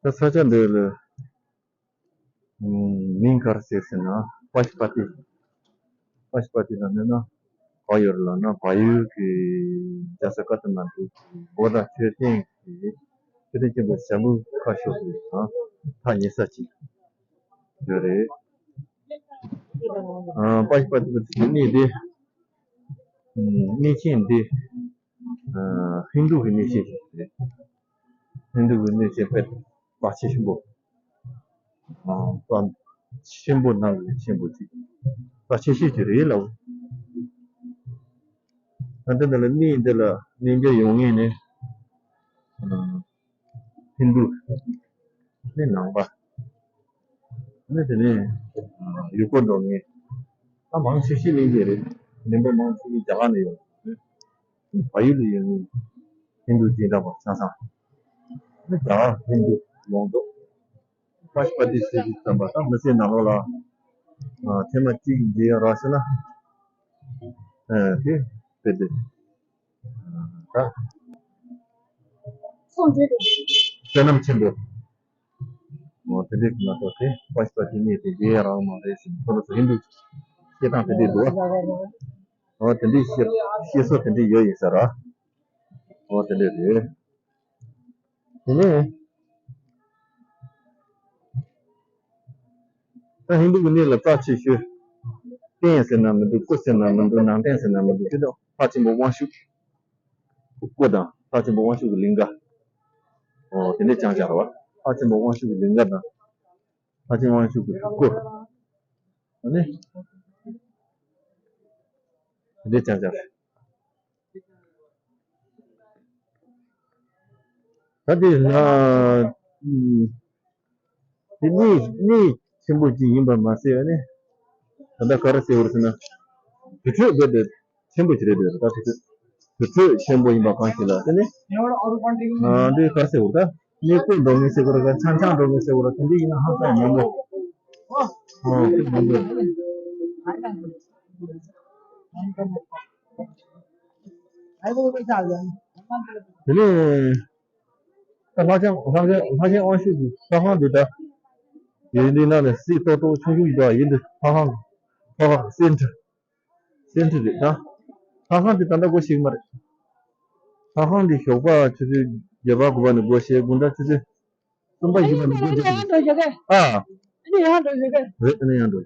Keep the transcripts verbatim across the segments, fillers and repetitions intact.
ད་ས་ཆ་འདི་ལ་ཨམ་མིང་ག་རེ་ཟེར་ཟེར་ན་པ་ཤུ་པ་ཏི། པ་ཤུ་པ་ཏི་ལ་ནི་ན་ག་ཡོད་ལ་ན་བལ་ཡུལ་གྱི་རྒྱལ་ས་ཀ་ཐ་མན་ཌུ་གི་བོ་དྷ་མཆོད་རྟེན་གྱི་མཆོད་རྟེན་ཆེན་པོ་ཞྭ་སྨུག་ཁ་ཤོར་གྱི་ཐག་ཉེ་ས་ཅིག་ཡོད་རེད། ཨ་པ་ཤུ་པ་ཏི་གནས་དེ་ཨམ་གནས་ཆེན་འདི་ཨ་ཧིན་དུ་གི་གནས་ཆེན་ཞིག་རེད། ཧིན་དུ་གི་གནས་ཆེན་དཔེ་རྩ་ཆེ་ཆེན་པོ། ཨ་རྩ་ཆེན་པོ་ནང་གི་ཆེན་པོ་ཅིག་རྩ་ཆེ་ཤོས་ཅིག་རེད་ལབ། ད་འདི་འདི་ལ་གནས་འདི་ལ་གནས་མཇལ་ཡོང་མཁན་ནི་ཨ་ཧིན་དུ་ནི་ནང་པ། ནི་དེ་ནས་ཡུལ་སྐོར་འགྲོ་མཁན་ད་མང་ཆེ་ཤོས་གླིང་རྗེ་རེད། གླིང་པ་མང་ཆེ་ཤོས་རྒྱ་གར་ནས་ཡོང་། བལ་ཡུལ་ལ་ཡོད་མཁན་ཧིན་དུ་སྦྱིན་བདག་པ་ཆ་ཚང་། ནི་རྒྱ་གར་ཧིན་དུ་ཡོངས་རྫོགས་པ་ཤུ་པ་ཏི་ཟེར་གྱི་བསམ་པ་དང་མི་ཚེ་ནང་ལོགས་ལ་ཨ་ཐེངས་མ་གཅིག་མཇལ་ཡག་རག་ཤེ་ན་ཨ་དེ་དཔེ་དེ། ད། སོང་རྗེས་དུ། བསོད་ནམས་ཆེན་པོ། འོ་དེ་འདྲའི་མ་གཏོགས་དེ་པ་ཤུ་པ་ཏི་གནས་དེ་མཇལ་ཡག་རག་མ་རེད་ཟེར་ཁོ་རང་ཚོ་ཧིན་དུ་བཤད་སྟངས་དེ་འདྲའི་འདུག་འོ་དེ་འདྲའི་བཤད་བཤད་སྲོལ་དེ་འདྲའི་ཡོད་ཡིན་ས་ར། འོ་དེ་འདྲའི་རེད། དེ་ནས། ད་ཧིན་དུ་གི་གནས་ལ་རྩ་ཆེ་ཤོས། རྟེན་ཟེར་ན་མི་འདུག་སྐུ་ཟེར་ན་མི་འདུག་ནང་རྟེན་ཟེར་ན་མི་འདུག་དེ་དག་ལྷ་ཆེན་པོ་དབང་ཕྱུག་གི་སྐུ་དང་ལྷ་ཆེན་པོ་དབང་ཕྱུག་གི་ལིང་ག་འོ་དེ་འདྲས་བརྐྱངས་བཞག་རེད་བ། ལྷ་ཆེན་པོ་དབང་ཕྱུག་གི་ལིང་ག་དང་། ལྷ་ཆེན་དབང་ཕྱུག་གི་སྐུ། ཨ་ནི། དེ་འདྲས་བརྐྱངས་བཞག་རེད། ད་དེ་ལ། དེ་གནས་གནས་ཆེན་པོ་ཅིག་ཡིན་པ་མ་ཟད་ཨ་ནི། ད་ལྟ་ག་རེ་ཟེར་བ་རེད་ཟེར་ན། དུར་ཁྲོད་རྦད་དེ་ཆེན་པོ་ཞིག་རེད་འདུག་ད་དུར་ཁྲོད་དུར་ཁྲོད་ཆེན་པོ་ཡིན་པ་གང་ཞིག་ལ་དེ་ནི། ཨ་འདི་ག་རེ་ཟེར་བ་རེད་ད། གནས་སྐོར་འགྲོ་མཁན་ཟེར་བ་རེད་ག་ཆང་ཆང་འགྲོ་མཁན་ཟེར་བ་རེད་དེ་འདྲ་ཡིན་ན་ཧང་སང་མང་པོ། ཨ་དེ་མང་པོ། དེ་ནས། ད་ལྷ་ལྕམ་ལྷ་ལྕམ་ལྷ་ལྕམ་དབང་ཕྱུག་གི་ལྷ་ཁང་འདི་ད། ཡིན་འདི་ན་ནས་སྲིད་ཏོག་ཏོག་ཆུང་ཆུང་ཞིག་འདུག་ཡིན་འདི་ལྷ་ཁང་ལྷ་ཁང་སེན་ཊར་སེན་ཊར་རེད་ད། ལྷ་ཁང་འདི་ད་ལྟ་སྒོ་ཕྱེ་གི་མ་རེད། ལྷ་ཁང་འདི་ཞོགས་པ་ཆུ་ཚོད་བརྒྱད་པ་དགུ་པ་ནས་སྒོ་ཕྱེ་དགོང་དག་ཆུ་ཚོད་གསུམ་པ་བཞི་པ་ནས་སྒོ་ཕྱེ་གི་མ་རེད། ཨ་ཨ་ནི་ཡང་འགྲོ་ཞོག་གི་རེད། ཨ་ནི་ཡང་འགྲོ།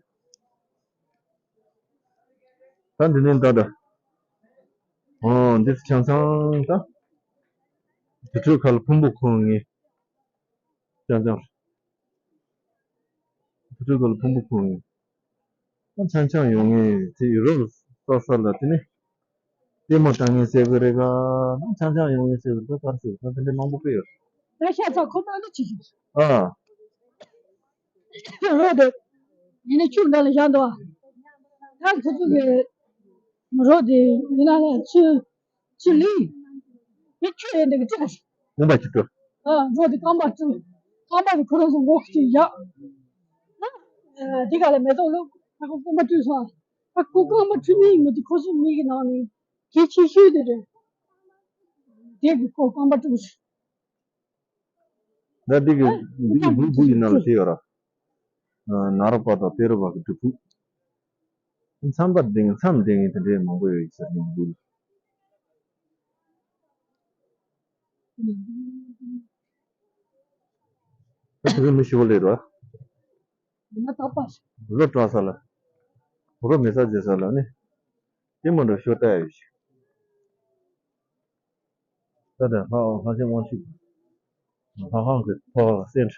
ད་འདི་ནས་ད་ད། ཨོ་འདི་ཆང་ཆང་ད། དུར་ཁྲོད་ཁ་ལ་ཕུང་པོ་ཁོང་ངེ། ཆང་ཆང་། དུར་ཁྲོད་ཁ་ལ་ཕུང་པོ་ཁོང་ངེ། ད་ཆང་ཆང་ཡོང་ངེ་དེ་ཡུ་རོབ་ས་ས་ལ་དེ་ནི། ལྟད་མོ་ལྟ་མཁན་ཟེར་གི་རེད་ག་ད་ཆང་ཆང་ཡོང་ངེ་ཟེར་གི་རེད་ད་ག་རེ་ཟེར་གི་ད་དེ་འདྲ་མང་པོ་དཔེ་ཡོད། ད་ཤ་ཚ་ཁོ་པ་ནི་ཅི་ཞིག་ཨ། རོ་དེ། ཡིན་ནི་ཆུ་འདྲ་ལ་བཞག་འདུག་ཨ། ད་ཁོ་ཚོ་གི་རོ་དེ་ཡིན་ན་ལ་ཆུ་ཆུ་ལི། དེ་ཆུ་ཡིན་འདི་གི་ཅི་ལ་ཞིག་ཨུམ་པ་ཅི་ཏུ། ཨ་རོ་དེ་རྐང་པ་བཀྲུ། རྐང་པ་དེ་ཁོ་རང་ཚོ་འགོག་གི་བཞག་ཨ་དེ་ག་ལ་མེ་ཏོག་ལུག་ཨ་ཁོ་རྐང་པ་བཀྲུས་སོང་ཨ། ཨ་ཁོ་རྐང་པ་བཀྲུ་མི་ཡིན་མི་དེ་ཁོ་ཚོ་མི་གི་ནང་ནས་གལ་ཆེ་ཤོས་དེ་རེད། དེ་གི་ཁོ་རྐང་པ་བཀྲུས། ད་འདི་གི་འདི་གི་སྦུག་སྦུག་ཡིན་ན་ལ་དེ་ཡོད་ར། ན་རོ་པ་དང་ཏེ་རོ་པ་གི་སྒྲུབ་ཕུག་མཚམས་པ་ལྡིང་མཚམས་ལྡིང་ངེ་དེ་འདྲའི་མང་པོ་ཡོད་ཡིན་ཟེར་ནས་འདུག་ད་དེ་གི་མི་ཞིག་པོ་ལས་ར། རོ་བྲག་ས་ལ། རོ་མེ་ས་རྗེ་ས་ལ་ནི། དེ་མ་འགྲོ་ཤོ་ལྟ་ཡ་ཡོད་ཞིག་ད་ལྟ་ལྷ་ལྷ་ཆེན་དབང་ཕྱུག་ལྷ་ཁང་གི་ཐོག་ལ་སེམས་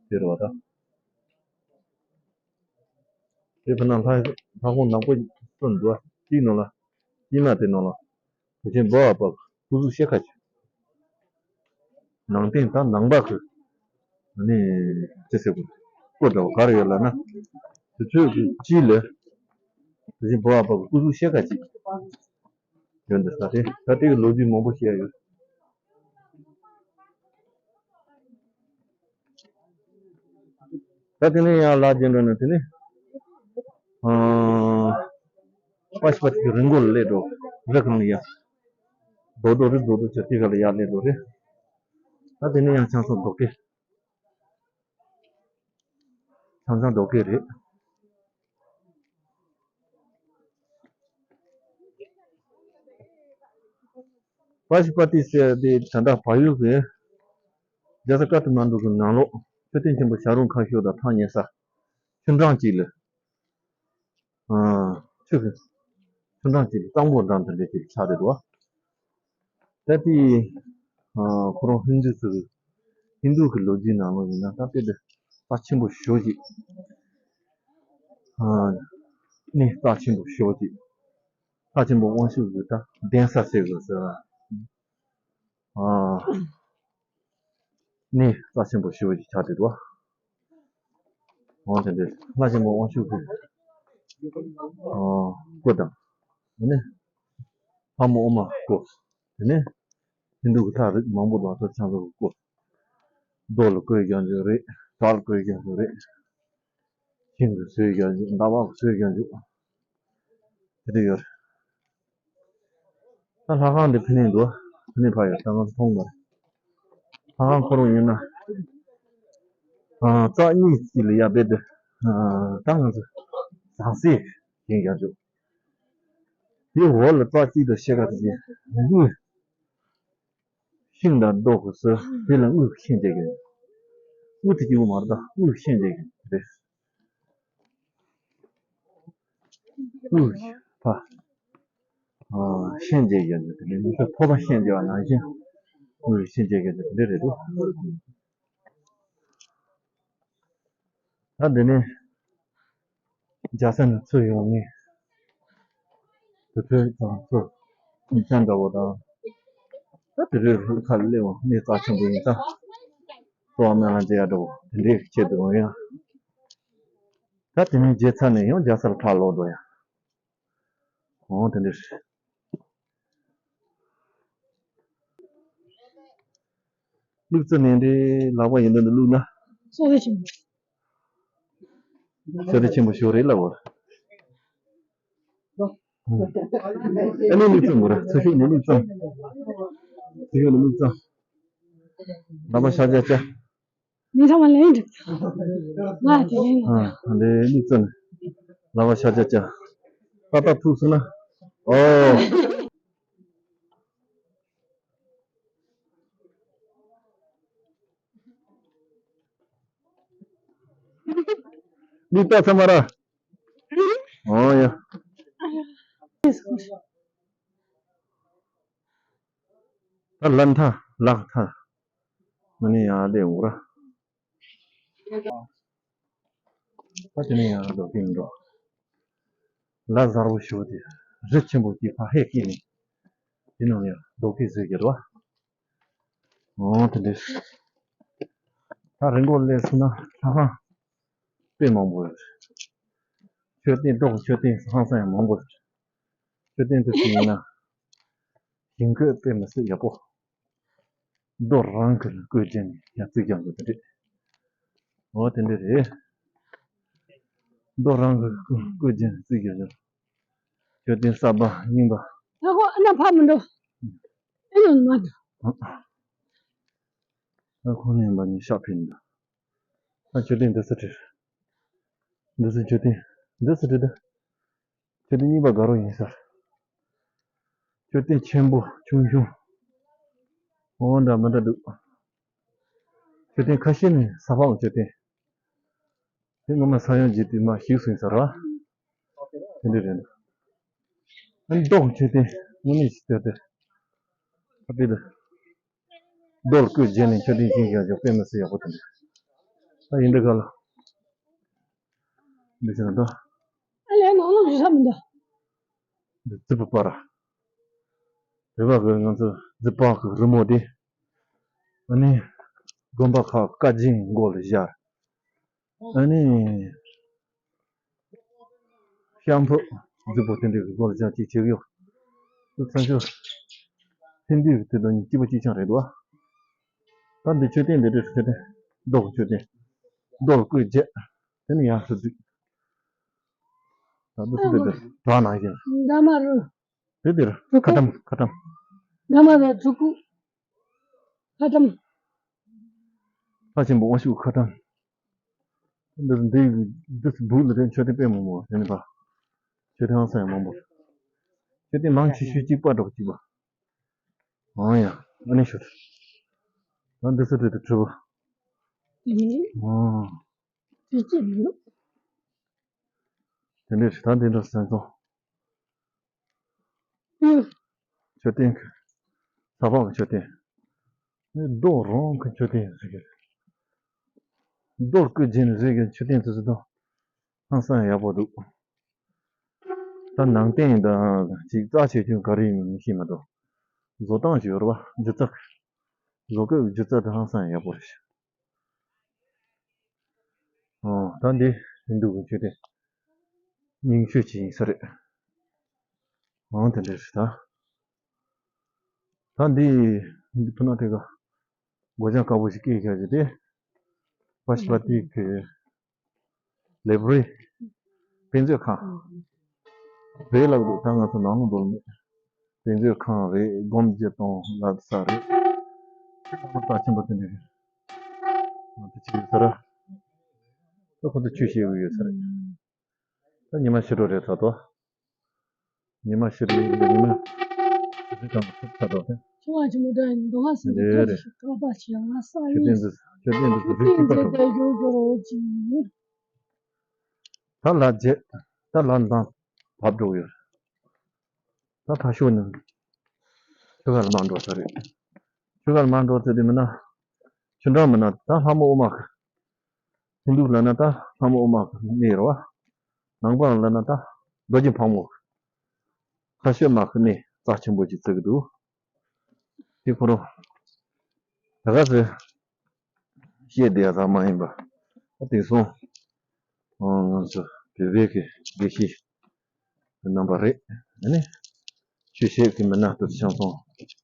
ཟེར་བ་དང་། དེ་ཕ་ན་ལྷ་ལྷ་ཁང་ནག་པོ་གསུམ་འདུག་གཅིག་ནང་ལ་དཀྱིལ་མ་དེ་ནང་ལ་དེ་བཞིན་འབའ་བ་པ་སྐུ་གཟུགས་ཤེལ་ཁ་ཅིག་ནང་རྟེན་དང་ནང་པ་གི་ནི་ཅི་ཟེར་དགོས་སྐོར་འདྲ་བ་ག་རེ་ཡོད་ལབ་ན། དུས་ཚོད་ཀྱི་དཀྱིལ་ལ་དེ་བཞིན་འབའ་བ་པ་སྐུ་གཟུགས་ཤེལ་ཁ་ཅིག་ཡོད་འདུག་ད་དེ་ད་དེ་གི་ལོ་རྒྱུས་མང་པོ་བཤད་ཡོད། ད་དེ་ནས་ཡང་ལ་རྒྱུན་འགྲོ་ནས་དེ་ནས་ཨ་པ་ཤི་པ་ཤི་གི་རི་མགོ་ལ་སླེབས་འགྲོ། རི་སྒང་ལ་ཡ་རྡོག་རྡོག་རི་རྡོག་རྡོག་ཆ་དེ་ག་ལ་ཡར་སླེབས་འགྲོ་རེད། ད་དེ་ནས་ཡང་ཆང་ཚང་རྡོ་སྐས། ཆང་ཚང་རྡོ་སྐས་རེད། པ་ཤི་པ་ཏི་ཟེར་དེ་ད་ལྟ་བལ་ཡུལ་གྱི་རྒྱལ་ས་ཀ་ཐ་མན་ཌུ་གི་ནང་ལོགས་མཆོད་རྟེན་ཆེན་པོ་བྱ་རུང་ཁ་ཤོར་དང་ཐག་ཉེ་ས། ཆུ་འབྲང་གཅིག་ལ། ཨ། ཆུ་གི་ཆུ་འབྲང་གཅིག་ལ་གཙང་པོ་འགྲམ་དུ་འདྲེ་གཅིག་ཆགས་བསྡད་འདུག་ད་དེ། ཨ། ཁོ་རང་ཧིན་དུ་ཚོ་གི་ཧིན་དུ་གི་ལོ་རྒྱུས་ནང་ལོགས་ཡིན་ན་ད་དཔེ་དེ་རྩ་ཆེན་པོ་ཞེ་པོ་ཅིག་ཨ། གནས་རྩ་ཆེན་པོ་ཞེ་པོ་ཅིག་རྩ་ཆེན་པོ་དབང་ཕྱུག་གི་ད་གདན་ས་ཟེར་དགོས་ཟེར་བ། ཨ། གནས་རྩ་ཆེན་པོ་ཞེ་པོ་ཅིག་ཆགས་བསྡད་འདུག་འོ་དེ་འདྲའི་ལྷ་ཆེན་པོ་དབང་ཕྱུག་གི། ཨ། སྐུ་དང་། དེ་ནས་ལྷ་མོ་ཨོ་མ་སྐུ། དེ་ནས་ཧིན་དུ་གི་ལྷ་རིགས་མང་པོ་དང་ཐོ་ཆང་ཚོ་གི་སྐུ། རྡོ་ལ་བརྐོས་ཀྱང་འཇུག་རེད། བྲག་ལ་བརྐོས་ཀྱང་འཇུག་རེད། ཤིང་གི་བཟོས་ཀྱང་འཇུག་མདའ་བག་གི་བཟོས་ཀྱང་འཇུག་དེ་འདྲ་ཡོད་རེད། ད་ལྷ་ཁང་འདི་ཕ་ནས་འདུག་ཕ་ནས་ཕ་ཡོད་ད་ང་ཚོ་མཐོང་མ་རེད། ལྷ་ཁང་ཁོ་རང་ཡིན་ན། ཨ། རྩ་གཉིས་ཀྱི་ལ་ཡ་བེད་དུ། ཨ། ད་ང་ཚོ་ཟངས་གསེར་ཡིན་ཀྱང་འཇུག་དེའི་འོག་ལ་རྩ་གཅིག་ཏུ་ཤེལ་དཀར་དེ་དབུས། ཤིང་དང་རྡོ་གི་ཟུར་དེ་ལ་དབུས་ཤིང་བྱེད་ཀྱི་ཡོད། དབུས་དེ་གཅིག་པུ་མ་རེད་ད་དབུས་ཤིང་བྱེད་ཀྱི་རེད། དབུས་ཕ། ཨ། ཤིང་བྱེད་ཀྱི་ཡོད་དེ་ནི་མི་ཚོ་ཕོར་པ་ཤིང་བྱེད་པ་ནང་བཞིན་དབུས་ཤིང་བྱེད་ཀྱི་ཡོད་དེ་འདྲ་རེད་འདུག་ད་འདི་ནི་རྒྱལ་ས་ནས་ཚུར་ཡོང་ནས་དུས་ཚོད་དང་ཚུར་ཉིན་ཤར་འདྲ་བོ་དང་། ད་དེ་རིང་ཁ་སླེབས་པ་གནས་རྩ་ཆེན་པོ་ཡིན་ཙང་གཙོ་བོ་སྨོན་ལམ་རྒྱག་ཡ་འདྲ་བོ་དེ་འདྲའི་ཆེད་དུ་འོང་ཡ། ད་དེ་ནས་མཇལ་ཚར་ནས་ཡང་རྒྱལ་སར་ཕར་ལོག་འགྲོ་ཡ། འོང་དེ་འདྲ་རེད། བླུགས་རྩི་ནས་འདི་ལག་པ་ཡིན་འདི་འདི་བླུགས་ན། གསོ་བའི་ཆེན་པོ། གསོ་བའི་ཆེན་པོ་ཞོ་རེད་ལ་བོར། ཨ་ནི་བླུགས་རྩི་མོ་ར་ཚ་ཤུགས་ནས་བླུགས་རྩི། ཚ་ཤུགས་ནས་བླུགས་རྩི། ལག་པ་ཤ་ཇ་ཅ། མི་ཚང་མ་ལེན་འགྲིག་ང་དེ་ལེན། ཨ་འདི་བླུགས་རྩི་ནས་ལག་པ་ཤ་ཇ་ཅ། ཏག་ཏག་ཐུག་སོང་ན། ཨོ། མིག་ལྟ་ཚང་མ་ར། ཨོ་ཡ། ད་ལན་ཐ་ལག་ཐ། མ་ནི་ཡང་ལས་འུ་ར། ད་དེ་ནས་ཡང་རྡོ་སྐས་འགྲོ། ལ་གཟར་བོ་ཞུ་དེ། རི་ཆེན་པོ་གཅིག་ཕ་ཧེ་སྐྱེས་ནས། དེ་ནང་ཡང་རྡོ་སྐས་ཟེར་གྱི་རེད་བ། འོ་དེ་འདྲས། ད་རི་མགོ་སླེབས་སོང་ན་ལྷ་ཁང་དཔེ་མང་པོ་ཡོད་རེད། མཆོད་རྟེན་རྡོ་གི་མཆོད་རྟེན་ཧང་སང་ཡང་མང་པོ་རེད། མཆོད་རྟེན་དེ་ཚོ་ཡིན་ན་ཞིང་བཀོད་དཔེ་མི་སྲིད་ཡག་པོ། རྡོ་རང་གི་བཀོད་རྒྱན་ཡང་བརྩིགས་ཀྱང་ཡོད་པ་རེད། འོ་དེ་འདྲ་རེད། རྡོ་རང་གི་བཀོད་རྒྱན་བརྩིགས་ཀྱང་ཡོད། མཆོད་རྟེན་གསར་པ་རྙིང་པ། ད་ཁོ་ཨ་ན་ཕ་མི་འགྲོ། ཨེ་ཡོང་མ་འགྲོ། ད་ཁོ་ནས་འབའ་ཉིན་ཤག་ཕེབས་འདུག་ད་མཆོད་རྟེན་འདི་སུ་བྲིས། འདི་སུ་མཆོད་རྟེན་འདི་སུ་བྲིས་ད། མཆོད་རྟེན་གཉིས་པ་དགའ་རོགས་ཡིན་ས། མཆོད་རྟེན་ཆེན་པོ་ཆུང་ཆུང་། འོ་འདྲ་མི་འདྲ་འདུག་མཆོད་རྟེན་ཁ་ཤས་ནི་ས་ཕག་མཆོད་རྟེན། དེ་སྔོན་མ་ས་ཡོམ་བརྒྱུད་དེ་མར་ཞིག་སོང་ས་རེད་བ། དེ་འདྲ་རེད་འདུག་ཨ་ནི་རྡོ་མཆོད་རྟེན་དངོས་གནས་ཞིག་བལྟས་ཏེ། ཨ་ཕི་ལ། རྡོར་བརྐོས་བྱས་ནས་མཆོད་རྟེན་བཞེངས་ཀྱང་ཅོག་དཔེ་མི་སྲིད་ཡག་པོ་དེ་འདྲ། ད་ཡིན་འདི་ག་ལ། འདི་ཟེར་ན་ད། ཨ་ལས་ནང་ལ་རི་ས་མི་འདུག་འདི་རྫི་བོ་པ་ར། བོད་པ་གི་ང་ཚོ་རྫི་བོ་གི་རི་མོ་དེ། ཨ་ནི། དགོན་པ་ཁག་བཀའ་བརྒྱུད་མགོ་ལ་བཞག་ཨ་ནི། ཤམ་ཕུ་རྫི་བོ་དེ་འདྲའི་སྒོར་བཞག་ཅིག་བྱེད་ཀྱི་ཡོད། དུ་ཚང་ཤོ། ཧིན་དུའི་དེ་དང་གཅིག་པ་གཅིག་རྐྱང་རེད་འདུག་ཨ། ད་འདི་མཆོད་རྟེན་འདི་འདྲའི་མཆོད་རྟེན། རྡོ་གི་མཆོད་རྟེན། རྡོ་ལ་བརྐོས་བྱས། དེ་ནི་ཡང་སུ་འདུག་ད་འདི་སུ་འདི་འདི་བྲག་ནང་བཞིན། འདྲ་མ་རུ། དེ་འདིར་ཁ་ཏམ་ཁ་ཏམ། འདྲ་མ་རུ་ཚུ་ཀུ། ཁ་ཏམ། ལྷ་ཆེན་པོ་དབང་ཕྱུག་མཁའ་ཁྲོམ། འདི་འདི་འདི་སྦུག་ལ་དེ་མཆོད་རྟེན་དཔེ་མང་པོ་དེ་ནི་པ། མཆོད་རྟེན་ཧང་སང་ཡང་མང་པོ། མཆོད་རྟེན་མང་ཆེ་ཤོས་གཅིག་པ་འགྲོ་གཅིག་པ། ཨང་ཡ། ཨ་ནི་ཤོད། ད་འདི་ཚོ་འདྲེ་དུ་གྲུབ། ཨང་། དེ་འདྲས་ད་འདི་འདྲ་སེམས་ཚོང་། མཆོད་རྟེན་གྱི། ས་ཕག་གི་མཆོད་རྟེན། ནི་རྡོ་རོང་གི་མཆོད་རྟེན་ཟེར་གི། རྡོར་བརྐོས་བྱས་ནས་བཟོས་ཀྱི་མཆོད་རྟེན་དེ་ཚོ་དང་། ཧང་སང་ཡག་པོ་འདུག་ད་ནང་རྟེན་དང་ཅིག་རྩ་ཆེ་ཆུང་ག་རེ་ཡིན་མི་ཤེས་མ་གཏོགས། བཟོ་སྟངས་ཅིག་ཡོད་རེད་བ། སྒྱུ་རྩལ། བཟོ་བཀོད་ཀྱི་སྒྱུ་རྩལ་དེ་ཧང་སང་ཡག་པོ་རེད། ཨོ། ད་འདི་ཧིན་དུ་གི་མཆོད་རྟེན་རྙིང་ཤོས་ཅིག་ཡིན་ས་རེད། ཨང་། དེ་འདྲ་རེད་ད། ད་འདི་འདི་ཕུ་ན་དེ་ག་སྒོ་བྱང་དཀར་པོ་ཞིག་བཀལ་བཞག་རྒྱུ་དེ་པ་ཤི་པ་ཏི་གི་ལེབ་རི་དཔེ་མཛོད་ཁང་རེད་ལབ་འདུག་ད་ང་ཚོ་ནང་ལ་འགྲོ་མེད། དཔེ་མཛོད་ཁང་རེད། སྒོམ་བརྒྱད་གཏོང་ལབ་ས་རེད། ཁྱེད་ཚང་མ་རྩ་ཆེན་པོ་དེ་འདྲ་རེད། ང་ཚོ་ཅིག་ཡོད་ས་ར། ད་ཁོ་ཚོ་ཆོས་བཤད་གི་ཡོད་ས་རེད། ད་ཉི་མ་ཕྱི་དྲོ་རེད་ད་དོ། ཉི་མ་ཕྱི་དྲོ་ཉི་མ་ཕྱི་དྲོ་དང་ཐུག་ཚར་དོ། ཆུང་བ་ཆུང་མོ་འདྲ་ཡིན་འདུག་ང་སེམས་ཀྱི་རེད་ཐབས་རེད། ཤིག་ཁ་པ་ཞིག་ང་ས་ཤོད་ཡིན། བསྟན་འཛིན་ཤོད་བསྟན་འཛིན་རིགས་གཅིག་པ་དང་། ད་ལ་རྗེས་ད་ལ་འདང་བབས་འགྲོ་གི་ཡོད། ད་ཕ་ཤོད་ནི་ཆུ་ཁ་ལ་མ་འགྲོ་ས་རེད། ཆུ་ཁ་ལ་མ་འགྲོ་ཚེ་དེ་མིན་ན་ཆུ་འགྲམ་མིན་ན་ད་ལྷ་མོ་ཨོ་མ་གི། ཧིན་དུ་ལབ་ན་ད་ལྷ་མོ་ཨོ་མ་གི་གནས་རེད་བ། ནང་པ་ལབ་ན་ད་རྡོ་རྗེ་ཕག་མོ་གི། ཁ་ཤོད་མ་གི་གནས་རྩ་ཆེན་པོ་ཅིག་བརྩི་གི་འདུག་དེ་ཁོ་རང་ད་ག་ཚོད་བཤད་བསྡད་ཡ་ཙམ་མ་ཡིན་པ། ད་དེང་སང་ང་ཚོ་བོད་པའི་གི་དགེ་བཤེས་རྣམ་པ་རེད། ཨ་ནི་ཆོས་བཤད་ཀྱི་མི་སྣ་དེ་ཚོ་ཆང་ཚོང་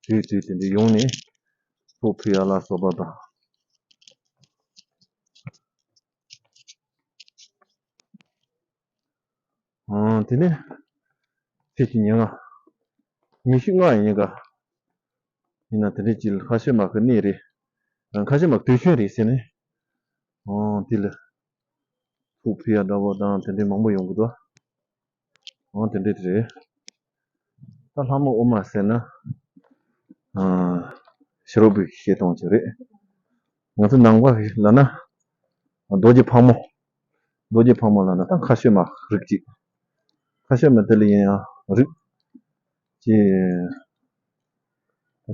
དུས་དུས་དེ་འདྲ་ཡོང་ནས་ཚོགས་ཕུལ་ཡ་ལ་སོགས་པ་དང་། ཨང་། དེ་ནས་ཚེས་ཀྱི་ཉེར་ལྔ། ཉི་ཤུ་ལྔ་ཡིན་ག་ཡིན་ན་དེ་འདྲའི་ཅིག་ཁ་ཤས་མ་གི་གནས་རེད། ཁ་ཤས་མ་དུས་ཆེན་རེད་ཟེར་ནས། ཨང་། དེ་ལ་ཐུགས་ཕི་ཡ་འདྲ་བོ་དང་དེ་འདྲའི་མང་པོ་ཡོང་གི་འདུག་ཨང་། དེ་འདྲའི་དེ་རེད། ད་ལྷ་མོ་ཨོ་མ་ཟེར་ན། ཨ། ཕྱི་རོལ་པའི་བཤད་སྟངས་ཅིག་རེད། ང་ཚོ་ནང་པ་ཞིག་ལབ་ན། རྡོ་རྗེ་ཕག་མོ། རྡོ་རྗེ་ཕག་མོ་ལབ་ན་ད་ཁ་ཤས་མ་རིགས་གཅིག་ཁ་ཤས་མ་དེ་ལ་ཡིན་ཡང་རིགས་ཀྱི་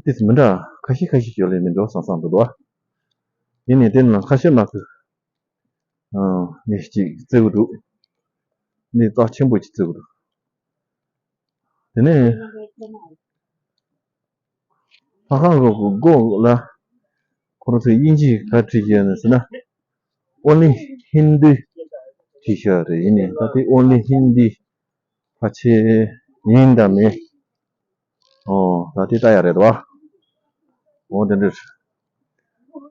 ཏིས་མི་འདྲ་ཁ་ཤས་ཁ་ཤས་ཤོད་ལས་མི་འགྲོ་བསམ་བསམ་འདུག་དོ། ཡིན་ནའི་དེ་ནང་ཁ་ཤས་མ་གི་ཨ་ནི་གཅིག་བརྩི་གི་འདུག་ནི་རྩ་ཆེན་པོ་གཅིག་བརྩི་གི་འདུག་དེ་ནས་ལྷ་ཁང་གི་སྒོ་ལ་ཁོ་རང་ཚོས་དབྱིན་ཇིའི་ག་བྲིས་ཡོད་ན་ཟེར་ན། Only Hindu T-shirt རེད། ཡིན་ནའི་ད་དེ་Only Hindi ཕལ་ཆེར་ཡིན་དང་མིན། ཨོ། ད་དེ་ལྟ་ཡ་རེད་དོ། འོ་དེ་འདྲ་རེད།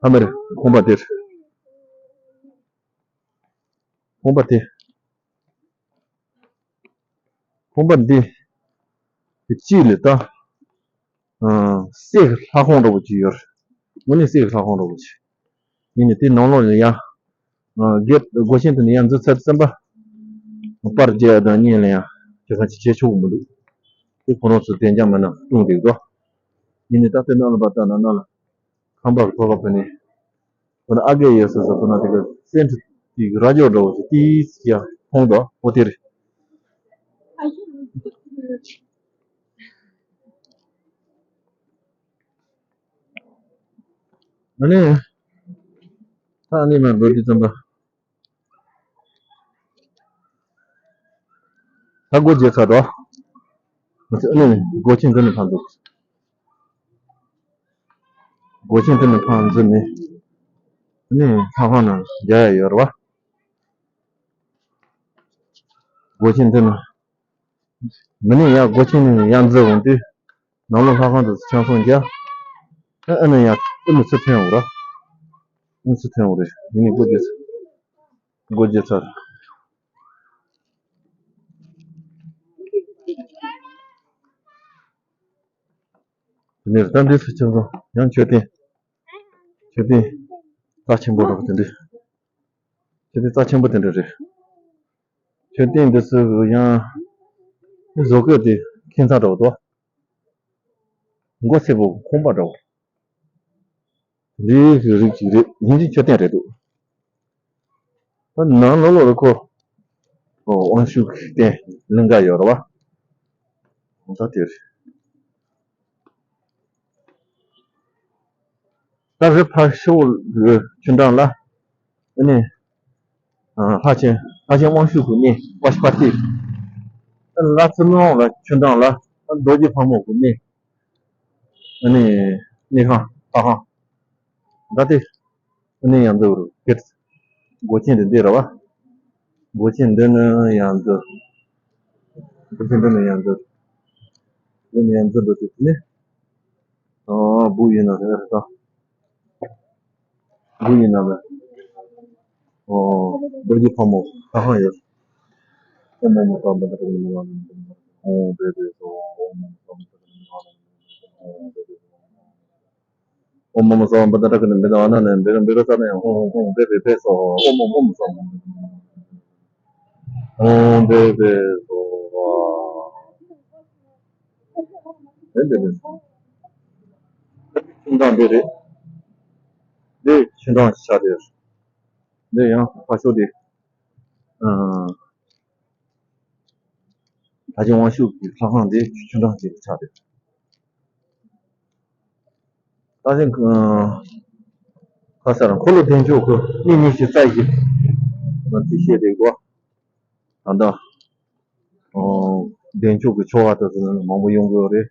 ཨ་མ་རེད། ཁང་པ་དེ་རེད། ཁང་པ་དེ། ཁང་པ་འདི། དེ་དཀྱིལ་ལ་ད། ཨ། གསེར་གྱི་ལྷ་ཁང་འདྲ་པོ་ཅིག་ཡོད་རེད། དངོས་གནས་གསེར་གྱི་ལྷ་ཁང་འདྲ་པོ་ཅིག་ཡིན་ནའི་དེ་ནང་ལོགས་ལ་ཡ། ཨ། སྒེར་སྒོ་ཆེན་དེ་ནས་ཡར་འཛུལ་ཚར་ཙམ་པ། པར་རྒྱག་དང་བརྙན་ལེན་ཡ། དེ་ག་ཅིག་བྱེད་ཆོག་གི་མི་འདུག་དེ་ཁོ་རང་ཚོ་བདེ་འཇགས་མེད་ན་བཏང་བསྡད་འདུག་ཡིན་ནའི་ད་ལྟ་ནང་ལ་བ་ལྟ་ན་ནང་ལ། ཁང་པ་གི་ཐོག་ཁ་ཕུ་ནས། ཁོ་ན་ཨ་གེ་ཡོད་ཟེར་ཟེར་ཁོ་ན་དེ་ག་སེམས་ཁྲལ་དེ་ར་ཇོ་འདྲ་བོ་ཞིག་ཏིས་ཀྱང་མཐོང་དོ་འོ་དེ་རེད། ཨ་ནི། ད་ཨ་ནི་མ་འགྲོ་དུས་ཙམ་པ། ད་སྒོ་འབྱེད་ཚར་དོ། ང་ཚོ་ཨ་ནི་སྒོ་ཆེན་འདི་ནས་ཕར་འཛུལ། སྒོ་ཆེན་འདི་ནས་ཕར་འཛུལ་ནས། ཨ་ནི་ལྷ་ཁང་ནང་རྒྱག་ཡ་ཡོད་རེད་བ། སྒོ་ཆེན་འདི་ནས། མི་ནི་ཡར་སྒོ་ཆེན་ནས་ཡར་འཛུལ་འོང་དུས། ནང་ལོགས་ལྷ་ཁང་དུ་ཆང་སོང་རྒྱ། ཨ་ཨ་ནི་ཡར་ཨ་ནི་ཚུར་ཐོན་འོང་ར། ཨ་ནི་ཚུར་ཐོན་འོང་རེད། ཡིན་ནི་སྒོ་འབྱེད་ཚར། སྒོ་འབྱེད་ཚར། དེ་ནས་ད་འདི་ཚོ་ཆང་སོང་ཡང་མཆོད་རྟེན། མཆོད་རྟེན། རྩ་ཆེན་པོ་རེད་དེ་འདྲ། ཁྱེད་དེ་རྩ་ཆེན་པོ་དེ་འདྲ་རེད། མཆོད་རྟེན་འདི་ཚོ་ཡང་བཟོ་བཀོད་དེ་ཁྱད་མཚར་འདྲ་བོ་འདུག་མགོ་སེར་པོ་ཁང་པ་འདྲ་བོ། འདིའི་རིགས་ཅིག་རེད། ཡིན་གཅིག་མཆོད་རྟེན་རེད་འདུག་ད་ནང་ལོགས་ལ་ཁོ་དབང་ཕྱུག་གི་རྟེན་གླིང་ག་ཡོད་རེད་བ། ད་དེ་རེད། ད་རི་ཕར་ཕྱོགས་ཀྱི་ཆུ་འགྲམ་ལ་ཨ་ནི་ལྷ་ཆེན་ལྷ་ཆེན་དབང་ཕྱུག་གི་གནས་པ་ཤུ་པ་ཏི། ལ་ཚུར་ལོང་ལ་ཆུ་འགྲམ་ལ་རྡོ་རྗེ་ཕག་མོ་གི་གནས། ཨ་ནི་གནས་ཁང་ལྷ་ཁང་། ད་དེ་ཨ་ནི་ཡང་འདི་རུ་སྒོ་ཆེན་འདི་འདི་རེད་བ། སྒོ་ཆེན་འདི་ནི་ཡང་འདི། སྒོ་ཆེན་འདི་ནི་ཡང་འདི། འདི་ནི་ཡང་འདི་འདི་དེ་ནི། ཨོ་སྦུག་ཡིན་ན་རེད་ད། སྦུག་ཡིན་ན་མེད། ཨོ་རྡོ་རྗེ་ཕག་མོ་ལྷ་ཁང་ཡོད། ཨོ་མོ་མོ་ས་མ་ད་ཀ་ནི་མི་ཝ་ནི། ཨོ་བེ་བེ་སོ། ཨོ་མོ་མོ་ས་མ་ད་ཀ་ནི་མི་ཝ་ནི། ཨོ་བེ་བེ་སོ། ཨོ་མོ་མོ་ས་མ་ད་ཀ་ནི་མི་ཝ་ནི་ནི་བེ་ར་བེ་ར་ས་ནི། ཨོ་ཨོ་བེ་བེ་བེ་སོ། ཨོ་མོ་མོ་མོ་ས་མ། ཨོ་བེ་བེ་སོ། བེ་བེ་བེ་སོ། ཆུ་འགྲམ་འདི་རེད། འདི་ཆུ་འགྲམ་ཆགས་རེད། འདི་ཡང་ཕར་ཕྱོགས་འདི། ཨ། ད་ཅི་དབང་ཕྱུག་གི་ལྷ་ཁང་འདི་ཆུ་འགྲམ་ཞིག་ཆགས་རེད། ད་ཅི་ཁ་སར་འཁོར་ལོ་བདེ་མཆོག་གི་གནས་ཉི་ཤུ་རྩ་བཞི་ང་ཚོས་བཤད་བསྡད་ཀྱི་འདུག་ད་ལྟ་ཨོ་བདེ་མཆོག་གི་ཆོ་ག་དེ་ཚོ་མང་པོ་ཡོང་གི་ཡོད་རེད།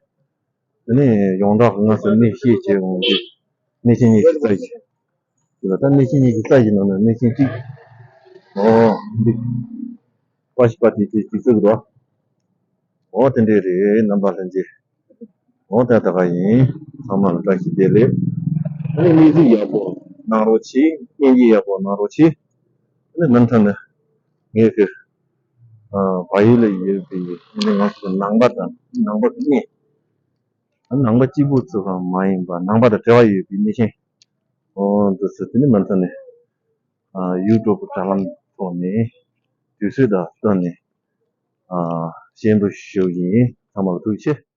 དེ་ནས་ཡོངས་གྲགས་ཀྱི་ང་ཚོས་གནས་བཤད་བྱས་འོང་དུས་གནས་ཆེན་ཉི་ཤུ་རྩ་བཞི། དེ་ལ་ད་གནས་ཆེན་ཉི་ཤུ་རྩ་བཞི་ནང་ནས་གནས་ཆེན་གཅིག་ཨོ་འདི་པ་ཤུ་པ་ཏི་དེ་གཅིག་བརྩི་གི་འདུག་ཨོ་དེ་འདྲས་རེད། རྣམ་པ་ལྷན་རྒྱས། ཨོ་ད་ད་ག་ཡིན། ཚང་མ་ལ་བཀྲ་ཤིས་བདེ་ལེགས། ཨ་ནི་གནས་གཟིགས་ཡག་པོ་གནང་རོགས་གྱིས། གནས་མཇལ་ཡག་པོ་གནང་རོགས་གྱིས། ཨ་ནི་མུ་མཐུད་ནས་ངས་ཀྱི་ཨ་བལ་ཡུལ་ལ་ཡོད་པའི་ཨ་ནི་ང་ཚོ་ནང་པ་དང་ནང་པ་གི་གནས། ནང་པ་གཅིག་པུ་ཙམ་མ་ཡིན་པར་ནང་པ་དང་འབྲེལ་བ་ཡོད་པའི་གནས་ཆེན། ཨོ་འདི་ཚོ་དེ་ནི་མུ་མཐུད་ནས་ཨ་ཡུ་ཊུབ་དྲ་ལམ་ཐོག་ནས་དུས་ཚོད་དང་བསྟུན་ནས་ཨ་ཤེས་འདོད་ཞུ་ཡིན། ཚང་མ་ལ་ཐུགས་རྗེ་ཆེ།